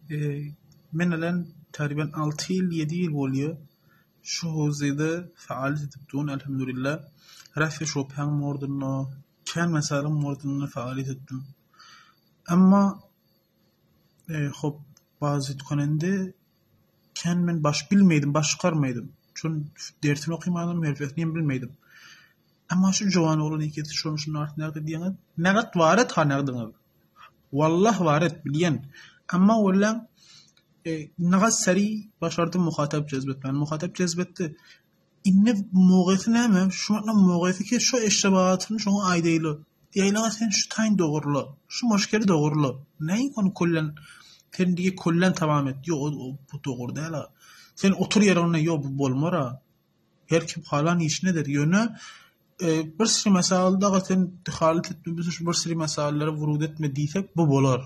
Men bilen tagryban 6 ýyl, 7 ýyl bolýa şu howzada faalyýet edip durun elhamdülillah. Rafi Şopen mordunda, kän mesalyň mordunda faalyýet etdim. Emma hop bazyt konende kän men baş bilmeýdim, baş çykarmaýdym. Çün dersini okymadym, herfesini hem bilmeýdim. Emma şu jowan oglan ikisi şony şuny artyk nagt edýäňiz. Nagt bar-et ha nagdyňyz. Wallah bar-et bilýän. Emma welin nagat seri başardym muhatap jezp etmäni. Muhatap jezp etdi. Indi mogesy näme? Şu wagtda mogesy ki şu eşrebatyny şoňa aýdaýly. Diýäýliňä sen şu taýyn dogurla. Şu moşkeli dogurla. Näin ony küllen sen diýe küllen tamam et. Ýok bu dogry däl-a. Sen otur ýeriňde ýok bu bolmar-a. Her kim halan işini eder. Ýöne bir sürü mesalda sen dehalet etme, bir sürü mesallara wurud etme diýsek bu bolar.